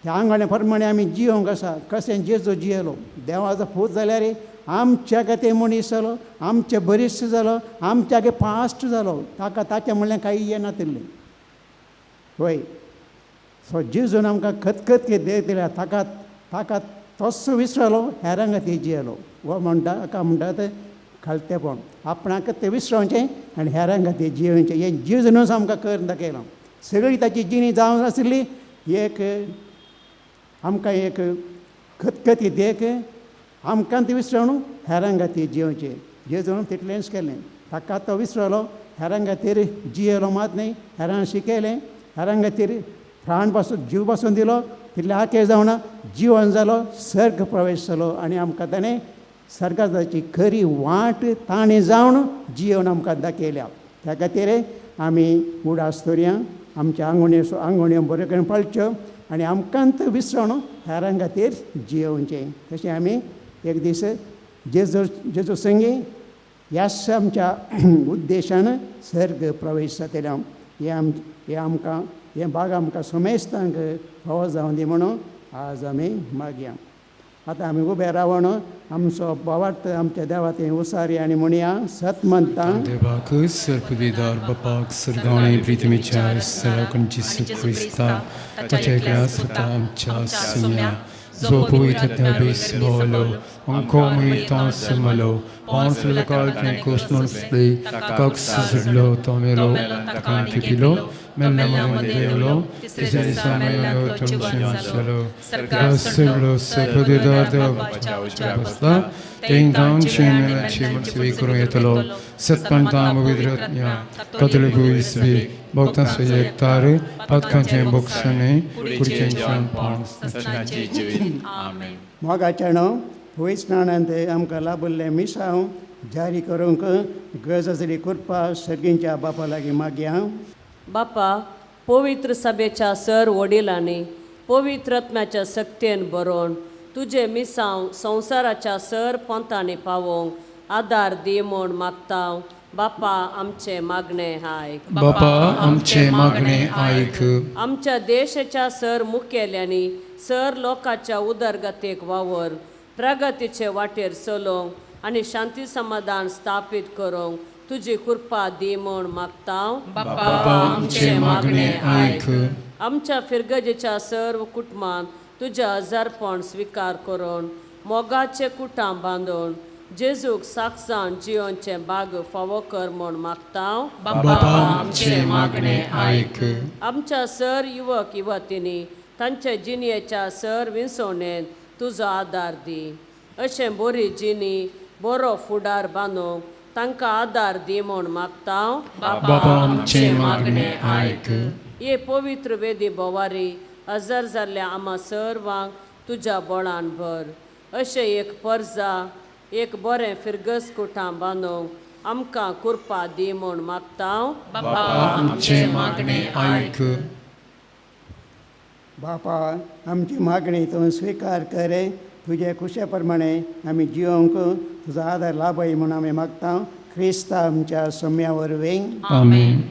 त्या आंगवण्या प्रमाणे आमी जियोंक आसा. कशें जेजू जियेलो, देवाचो पूत जाल्यार आमच्या खातीर मनीस जालो, आमचे बरीस जालो, आमच्या पास्ट जालो. ताका ताचें म्हणल्यार कांय येनातिल्लें. वय सो जेजून आमकां खतखत देख दिल्या. ताका ताका तस्सो विसरलो, हेरां खातीर जियेलो. हो म्हणटा हाका म्हणटा तें खालतेपण, आपणाक तें विसरोवचें आनी हेरां खातीर जियोवचें. हें जेजूनच आमकां करून दाखयलां. सगळी ताची जिणी जावन आशिल्ली एक आमकां एक खतखती देख, आमकां ती विसरोवन हेरां खातीर जियोवचें. जेजून तितलेंच केलें. ताका तो विसरलो, हेरां खातीर जियेलो मात न्ही, हेरांक शिकयलें, हेरां खातीर प्राण पासून जीव पासून दिलो. तितलें आखेर जावना जिवन जालो, सर्ग प्रवेश जालो आनी आमकां ताणें सर्गाची खरी वाट ताणें जावन जिवन आमकां दाखयल्या. त्या खातीर आमी उडास दवरया, आमच्या आंगवण्यो आंगवण्यो बऱ्यो करून पाळच्यो आनी आमकां विसरोन हेरां खातीर जियोवचें. तशें आमी एक दीस जेजू जेजू संगी ह्याच आमच्या उद्देशान सर्ग प्रवेश जातले. हें आम हें आमकां हें भाग आमकां समेस्तांक फावो जावं दी म्हणून आज आमी मागया. आतां आमी उबे रावन आमचो भावार्थ आमच्या देवा थंय उसारी आनी म्हणया सत म्हणटा.
देवाक सर्पदिदार बापाक सर्गाणे प्रितमीच्या सराकण जेसू क्रिस्ता ताच्या एकल्या स्वता आमच्या सुम्या जो पवित्र बेस बोलो अंको मुयता सुमलो पांच लकाल कोसमसले ताका सुजलो तोमेलो ताका टिपिलो मेल्ला देवलो तिसऱ्या दिसा मेल्लो चमचलो सरलो सर्पदिदार देवाच्या बसता तेंकांचे मेलाचे म्हण स्वीकरूं येतलो सत्पंतां पवित्रज्ञा कथोलिक इसवी भक्तांचो एकतार पातकांचें बोगसणें कुडचेंच्यान पाण.
मोगाच्या णव पवित्रस्नानांत आमकां लाभिल्लें मिसांव जारी करूंक गरज आसली कृपा सर्गींच्या बापा लागीं मागया.
बापा, पवित्र सभेच्या सर वडिलांनी पवित्र आत्म्याच्या सक्तेन बरोवन तुजें मिसांव संवसाराच्या सर पंथांनी पावोवंक आदार दी म्हूण मागता. बापा आमचें मागणें आयक.
बापा आमचें मागणें आयक.
आमच्या देशाच्या सर मुखेल्यांनी सर लोकांच्या उदरगतीक वावर प्रगतीचे वाटेर चलोवंक आनी शांती समाधान स्थापीत करूंक तुजी कृपा दी म्हूण मागता.
बापा आमचें मागणें आयक.
आमच्या फिरगजेच्या सर्व कुटुंबान तुजें हजारपण स्विकार करून मोगाचें कुटां बांदून जेजूक साक्षान जियोनचें बाग फावो कर म्हूण मागता.
बापा आमचें मागणें आयक.
आमच्या सर युवक युवतींनी तांच्या जिणेच्या सर विसवणेंत तुजो आदार दी. अशें बरी जिणी बरो फुडार बांदूंक तांकां आदार दी म्हूण मागता.
बापा आमचें मागणें आयक.
हे पवित्र वेदी भोवारी हजर जाल्ल्या आमा सर्वांक तुज्या बळान भर. अशें एक परजा एक बरें फिरगस कुटां बांदूंक आमकां कृपा दी म्हूण मागता.
बापा आमचें मागणें आयक.
बापा आमची मागणी तूं स्विकार कर. तुजे खुशे प्रमाणे आमी जिवंक तुजो आदार लाभय म्हूण आमी मागता. क्रिस्ता आमच्या सम्या वरवीं.
आमेन.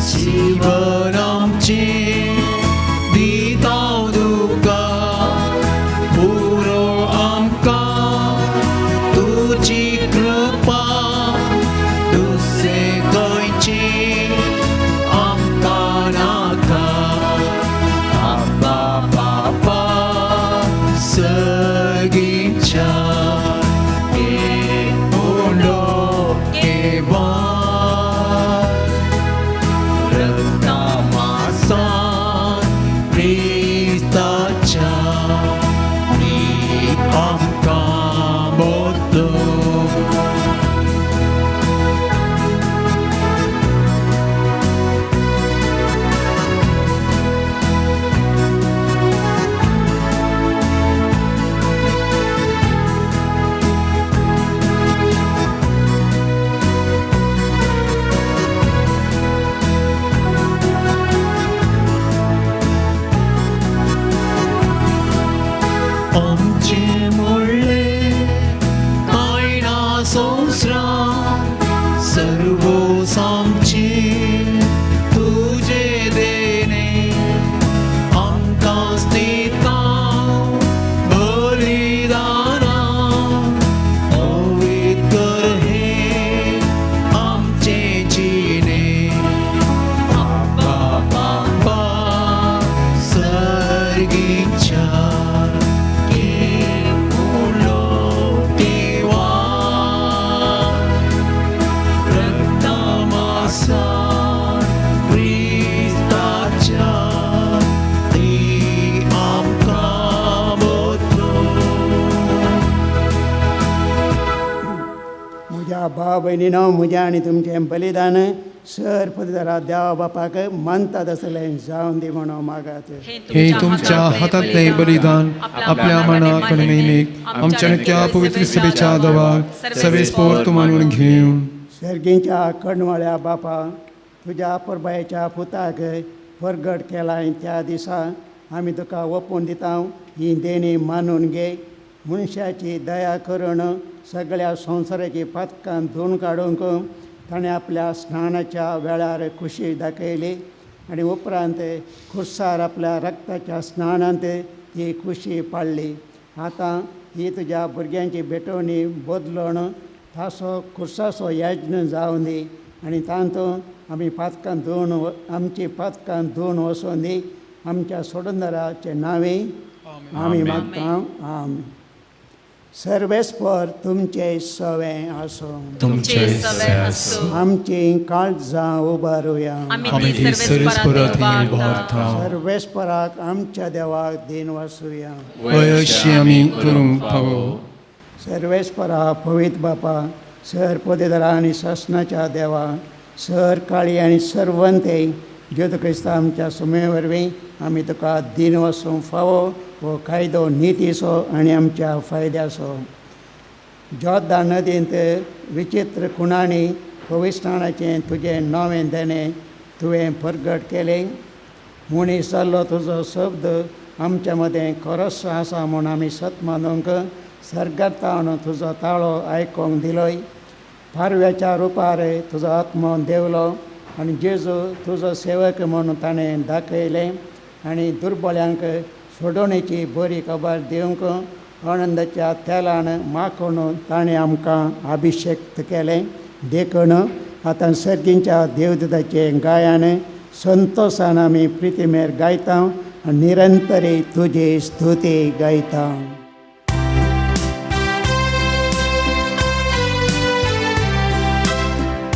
Sivanamche, Dita. आमचें म्हणलें कांय ना संवसारांत सर्वोस आमचें तुजें देणें आमकां दिता बलिदानां पवित्र कर हें आमचें जिणें आब्बा बापा सर्गीच्या केपुलो देवा रक्तमासान क्रिस्ताच्या ती आमकां बदलो.
म्हज्या भाव भयणीनो म्हज्या आनी तुमचें बलिदान सर पदरा देवा बापाक मानतात आसलें जावन दी म्हणून मागात.
हे तुमच्या हातांतलें बलिदान आपल्या मनाक आनी महिमेक आमच्या त्या पवित्र सभेच्या दवाक सवेस्पोर्त मानून घेवं.
सर्गींच्या कणवाळ्या बापा, तुज्या परबायच्या पुताक परगट केलाय त्या दिसा आमी तुका ओपून दिता ही देणी मानून घे. मनशाची दया करून सगळ्या संवसाराची पातकां धुवन काडूंक ताणें आपल्या स्नानाच्या वेळार खुशी दाखयली आनी उपरांत खुर्सार आपल्या रक्ताच्या स्नानांत ती खुशी पाडली. आतां ही तुज्या भुरग्यांची भेटवणी बदलून तासो खुर्साचो यज्ञ जावन दी आनी तातूंत आमी पातकां धुवन आमची पातकां धुवन वचून दी. आमच्या सोडंदराचे नांवे आमी मागता. आमी सर्वेस्पर तुमचे सवें आसूं.
तुमचे सवे आसूं.
आमची काळजां उबारुया.
आमी ती
सर्वेस्पराक उबारता.
सर्वेस्पराक आमच्या देवाक दीन वासुया.
हय, अशी आमी करूंक फावो.
सर्वेस्परा पवित्र बापा, सर पदेदरा आनी सासणाच्या देवा, सर काळी आनी सर्वंते जेजू क्रिस्ता आमच्या सुमे वरवीं आमी तुका दीन वसूंक फावो हो कायदो नितीचो आनी आमच्या फायद्याचो. जोर्दान नदींत विचित्र खुणांनी पवित्रणाचें तुजें नवें देणें तुवें परगट केलें. मनीस जाल्लो तुजो शब्द आमच्या मदें खरोच आसा म्हूण आमी सत मानूंक सर्गांत तुजो ताळो आयकूंक दिलोय. पारव्याच्या रुपार तुजो आत्मो देवलो आनी जेजू तुजो सेवक म्हूण ताणें दाखयलें आनी दुर्बळ्यांक सोडोवणेची बरी खबर दिवंक आनंदाच्या तेलान माखून ताणें आमकां अभिशेक्त केलें. देखून आतां सर्गींच्या देवदूताचें गायन संतोशान आमी प्रितीमेर गायता आनी निरंतरी तुजी स्तुती गायता.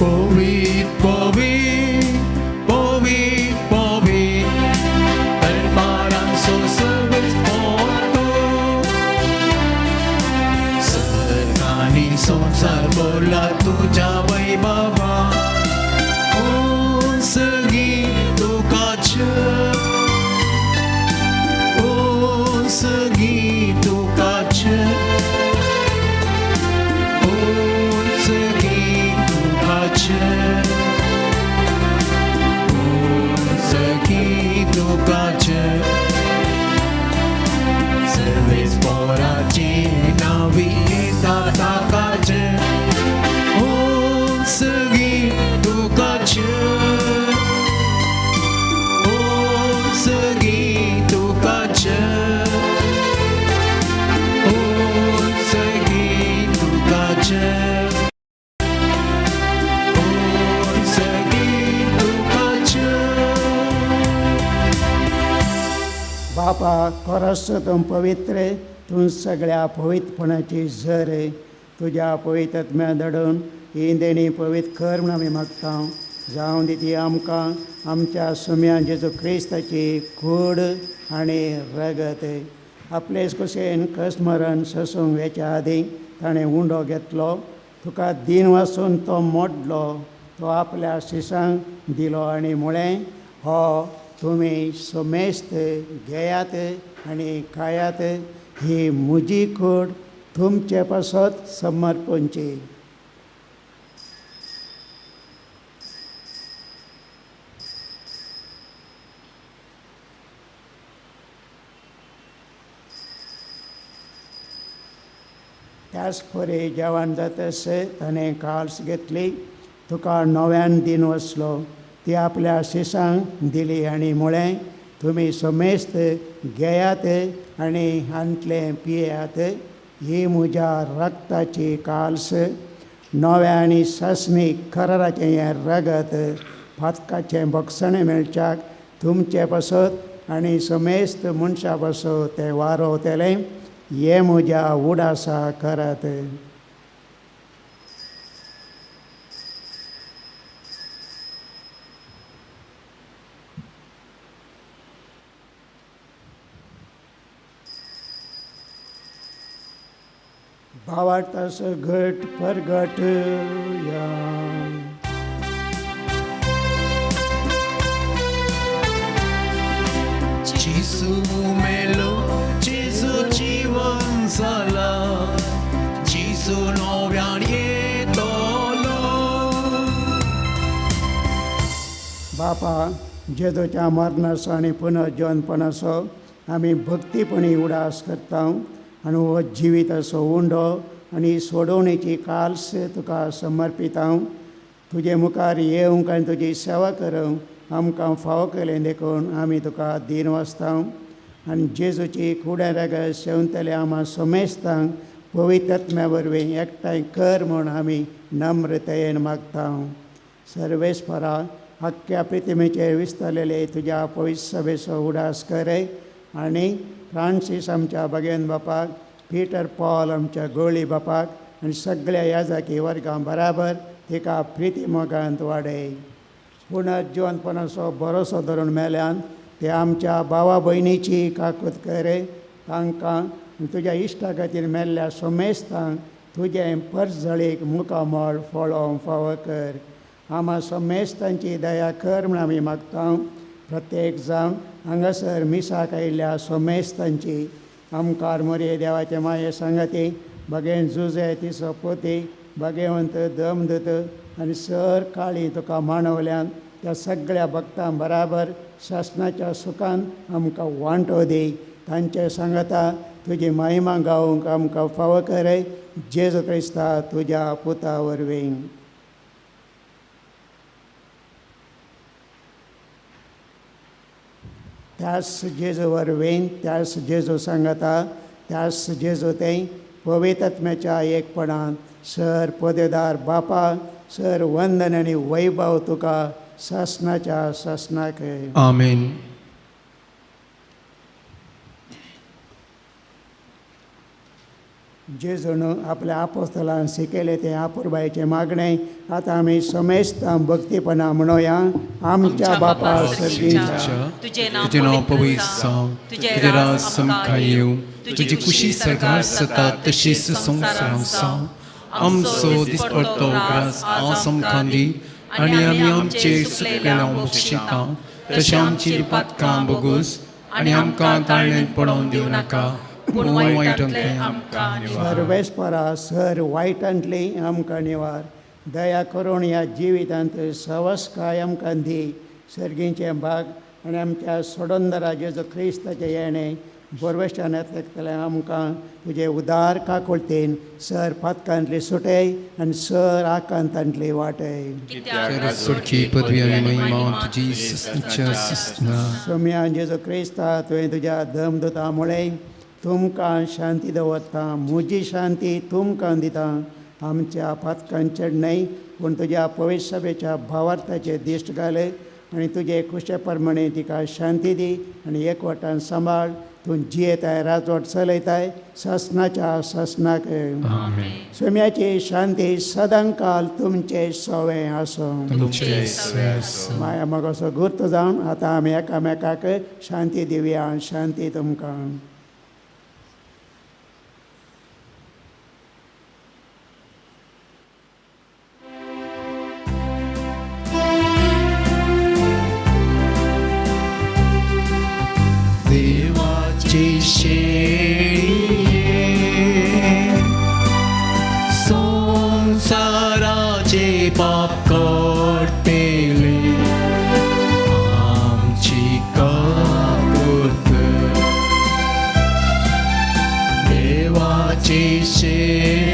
पवित्र पवित्र पवित्र पवित्र दरबारांचो सवेस्पोर्त सर्ग आनी संवसार भरला तुज्या वैभवा उंचगी तुकाच उंचगी तुकाच उंचगी तुकाच उंचगी तुकाच सर्वेस्पोराची नावी येता ताकाच उंचगी तुकाच उंचगी तुकाच उंचगी तुकाच उंचगी तुकाच.
बापा खरोच तूं पवित्र, तूं सगळ्या पवित्रपणाची झर. तुज्या पवित्र आत्म्या धाडून ही देणी पवित्र कर म्हूण आमी मागता. जावं दी ती आमकां आमच्या सुम्या जेजू क्रिस्ताची कूड आनी रगत. आपलेच कुशेन कस्मरण सोसूंक वेच्या आदीं ताणें उंडो घेतलो, तुका दीन वासून तो मोडलो, तो आपल्या शिसांक दिलो आनी म्हळें, हो तुमी समेस्त घेयात आनी खायात, ही म्हजी कूड तुमचे पासत समर्पणची. त्याच परी जेवण जातस ताणें काल्स घेतली, तुका नव्यान दिन वसलो, ती आपल्या शिसांक दिली आनी म्हळें, तुमी समेस्त घेयात आनी हांतलें पियात, ही म्हज्या रक्ताची काल्स, नव्या आनी सासणीक कराराचें हें रगत पातकाचें बक्षणें मेळच्याक तुमचे पासत आनी समेस्त मनशां पासत तें वारोवतलें, हें म्हज्या उडासा करात. भावार्थाचो घट परगट या.
जेजू मेलो, जेजू जिवन जाला, जेजू नव्यान येतलो.
बापा, जेजूच्या मरणाचो आनी पुनर्जीवनपणाचो आमी भक्तीपणी उडास करता आनी हो जिविताचो उंडो आनी सोडोवणेची काल्स तुका समर्पिता. तुजे मुखार येवंक आनी तुजी सेवा करूंक आमकां फावो केलें देखून आमी तुका दीन वाचता. आनी जेजूची कुड्या रगत शेवतले आमा समेस्तांक पवित्र आत्म्या वरवीं एकठांय कर म्हूण आमी नम्रतायेन मागता. सर्वेस्परा, आख्ख्या प्रितिमेचेर विस्तारलेले तुज्या पवित्र सभेचो उडास करे आनी फ्रांसीस आमच्या बगेन बापाक, पिटर पॉल आमच्या गोळी बापाक आनी सगळ्या याजाकी वर्गां बराबर तिका प्रिती मोगांत वाडय. पुनर्जिवनपणाचो भरोसो धरून मेल्यान ते आमच्या भावा भयणीची काकूत करे, तांकां तुज्या इश्टा खातीर मेल्ल्या सोमेस्तांक तुजें परजळीक मुखामळ फळोवंक फावो कर. आमा सोमेस्तांची दया कर म्हूण आमी मागता. प्रत्येक जावन हांगासर मिसाक आयिल्ल्या सोमेस्तांची आमकार मोरये देवाचे माये सांगाती बगेन जुजे तिचो पोती बगेवंत दमदूत आनी सर काळी तुका मानवल्यान त्या सगळ्या भक्तां बराबर शासनाच्या सुखान आमकां वांटो दी. तांचे सांगाता तुजी महिमा गावंक आमकां फावो करे, जेजू क्रिस्ता तुज्या पुता वरवीं. त्यास जेजू वरवीं, त्यास जेजू सांगाता, त्यास जेजू तें पवित्र आत्म्याच्या एकपणान सर पदेदार बापा, सर वंदन आनी वैभव तुका सासनाच्या सासनाक.
आमेन.
जेजून आपल्या आपोस्तलान शिकयलें तें आपुरबायेचें मागणें आतां आमी समेस्तां भक्तीपणा म्हणोया. आमच्या बापा सर्गीच्या,
तुजें नांव पवित्र जावं, तुजें राज आमकां येवं, तुजी खुशी सरकार जाता तशीच संवसारांत जावं. आमचो दिसपडतो ग्रास आज आमकां दी आनी आमी आमचे सुकलेल्या बक्षिता तशें आमची पातकां बोगूस आनी आमकां ताळणेंत पडोवन दिवं नाका, पूण वायटांतलें आमकां निवार.
सर्वेस्परा, सर वायटांतली आमकां निवार. दया करून ह्या जिवितांत सवस्काय आमकां दी. सर्गीचें भाग आनी आमच्या सोडंदरा जेजू क्रिस्ताचें येणें बोरवेस्टानांतलें आमकां तुजे उदार काकुळतेन सर पातकांतली सुटय आनी सर आकांतांतली वाटय.
सुटकी पदवी आनी महिमा तुजी ससनाच्या ससना.
सोम्या जेजू क्रिस्ता, तुवें तुज्या दमदुता मुळे तुमकां शांती दवरता, म्हजी शांती तुमकां दिता. आमच्या पातकांचेर न्हय पूण तुज्या पवित्र सभेच्या भावार्थाचे दिश्ट घाले आनी तुजे खुशे प्रमाणे तिका शांती दी आनी एकवटान सांबाळ. तूं जियेताय, राजवट चलयताय सासनाच्या सासनाक. सोम्याची शांती सदांकाल तुमचे सवें आसूं. माया मोगाचो गुर्त जावन आतां आमी एकामेकाक शांती दिवया. शांती तुमकां.
देवाची शेळये संसाराचे पाप काडटले, आमची काकूत. देवाची शेळये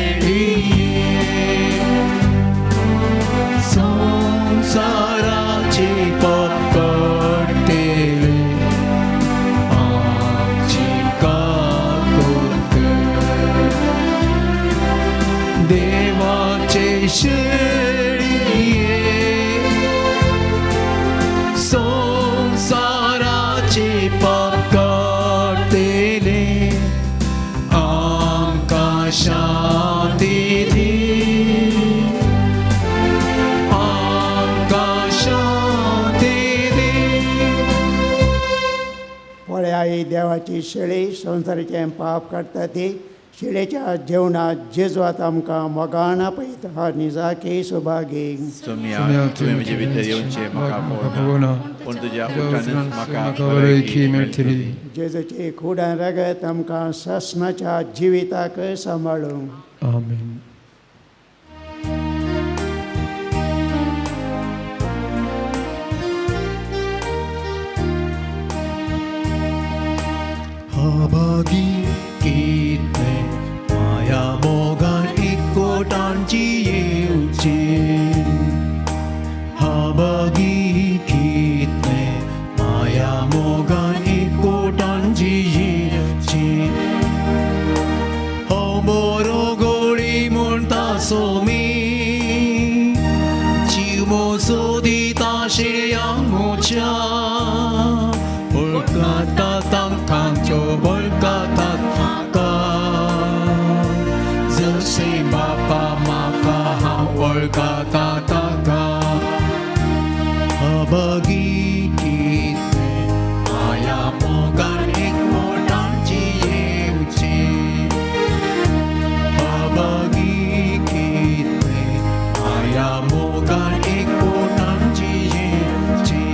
देवाची शेळी संवसाराचें पाप काडटा ती शेळेच्या जेवणात जेजवात आमकां मोगान आपयता हा निजाकी सुभागी.
सोम्या, तुवें म्हजे भितर येवचें म्हाका पळोवना, पूण तुज्या उठानच म्हाका
बरयकी मेळटली.
जेजूची कुडान रगत आमकां सासणाच्या जिविताक सांबाळूं.
आमेन.
अभागी कितलें माया मोगान एकवटांची येवचें. अभागी कितलें माया मोगान एकवटांची येवचें. हांव बरो गोळी म्हणटा सोमी जीव मोसो दिता शिळयांक मोच्या वळखता तांकां वळखतात म्हाका जशें बापा म्हाका हांव वळखता ताका. अभागी कितलें माया मोगान एकवटांची येवचें. अभागी कितलें माया मोगान एकवटांची येवचें.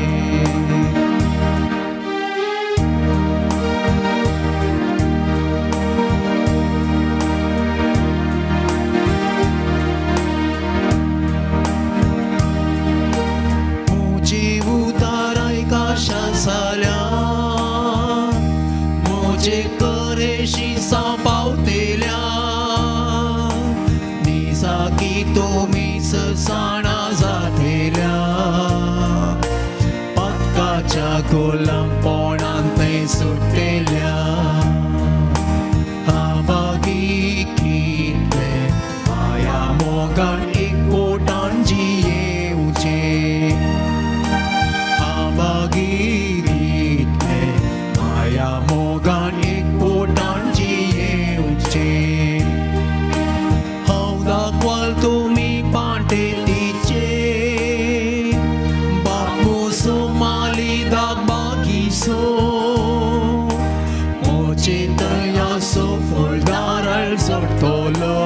मुझे उताराय काशा साल्या मुझे करेशी पावतेल्या निसाकी तुमी ससाणा जातेल्या पदकाच्या गोलमपणांत ते सुट्टेल्या. अभागी कितलें माया मोगान एकवटांची येवचें. अभागी कितलें माया मोगान एकवटांची येवचें. हांव दाखवाल तुमी पांटे तिचे बापूसो माली दाग बाकीसो मोचे तयासो फुलदारल सोडटलो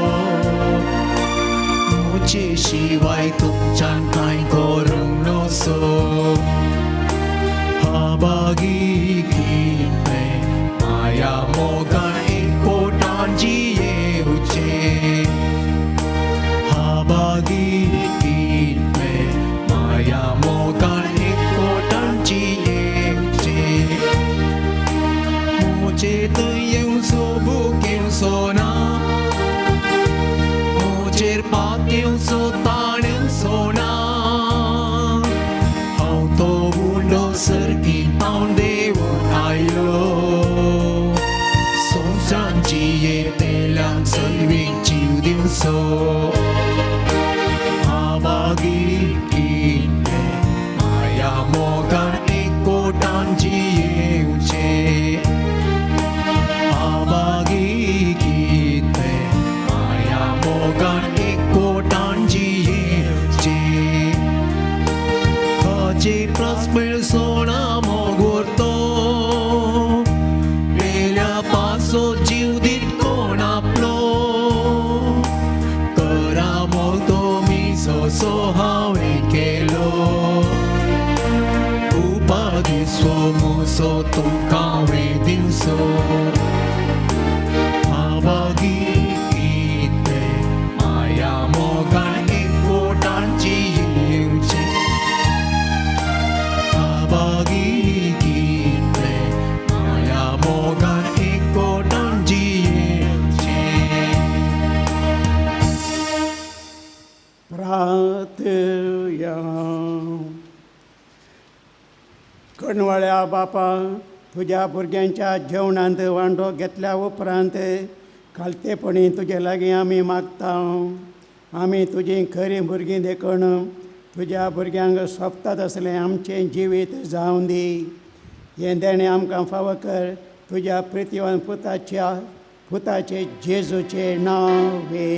मोचे शिवाय तुमच्यान कांय करूंक नसो. अभागी कितलें माया मोगान एकवटांची येवचें. अभागी कितलें माया मोगान एकवटांची येवचें. मोचे थंय येवचो भुकेवचो ना मोचेर पातेवचो ताणेवचो ना हांव तो उंडो सरकी तावन देवून आयलो संवसारांची येतेल्यांक सैमीक जीव दिवचो. अभागी कितलें माया मोगान एकवटांची येवचें. अभागी कितलें माया मोगान एकवटांची येवचें. हाचे प्रस्मेळ सोणा मोगुरतो पेल्या पासो जीव दीत कोण आपलो करा मोग तुमी सो हांवें केलो उपादिसो मुसो तुमकां हांवें दिवचो. अभागी कितलें माया मोगान एकवटांची येवचें. अभागी कितलें माया मोगान एकवटांची येवचें.
प्रार्थया. कणवळ्या बापा, तुज्या भुरग्यांच्या जेवणांत वांटो घेतल्या उपरांत खालतेपणी तुजे लागीं आमी मागता. आमी तुजीं खरीं भुरगीं देखून तुज्या भुरग्यांक सोंपता तसलें आमचें जिवीत जावं दी. हें देणें आमकां फावो कर तुज्या प्रितीवान पुताच्या पुताचे जेजूचे नावे.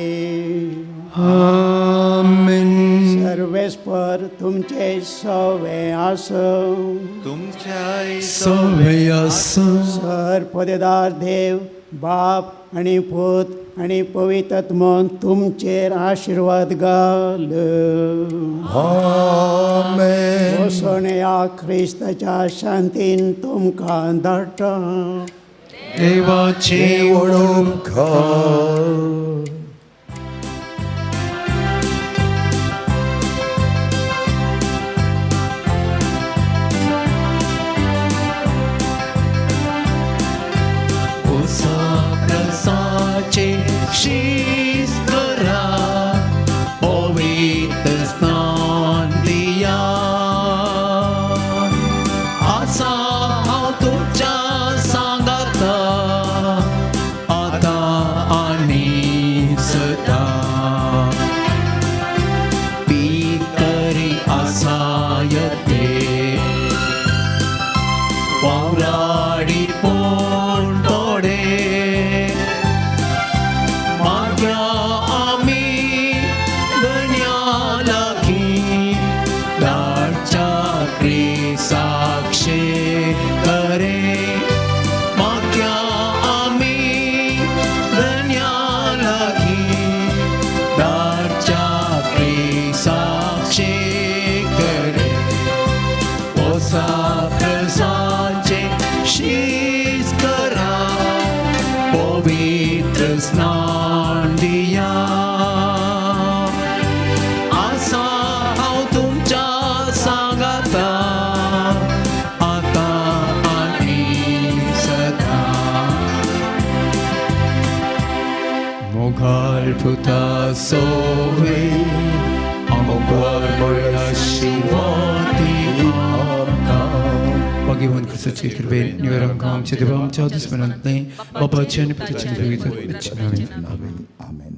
आमेन.
सर्वेस्पर तुमचे सवे आसो.
तुमच्या
सवे आसूं.
सर पदेदार देव बाप आनी पूत आनी पवित्र तुमचेर आशिर्वाद घाल.
आमेन.
वसोन या ख्रिस्ताच्या शांतीन तुमकां धाडटा.
देवाची
उपकार. प्रसाचे शिस्त करा, पवित्र स्नान दिया. आसा हांव तुमच्या सांगाता, आतां आनी सदां. पितरी आसा यते वावराडी पूण थोडे, माग्या आमी धन्या लागीं धाडच्या क्रिसाक्षे करे. माग्या आमी धन्या लागीं धाडच्या क्रिसाक्षे करे. ओसा प्रसाचे शीस करा, पवित्र स्नान दिया. आसा हांव तुमच्या सांगाता, आतां आनी सदां.
मोगाळ पुता सोवे आमकार बळ्या शिवती आमकां. भगवान क्रिस्ताचे कृपेन निवेर आमकां आमच्या देवा आमच्या दुस्मनांतलें बापाचे आनी पुताचे पवित्र आत्म्याचे नांवान.
आमेन.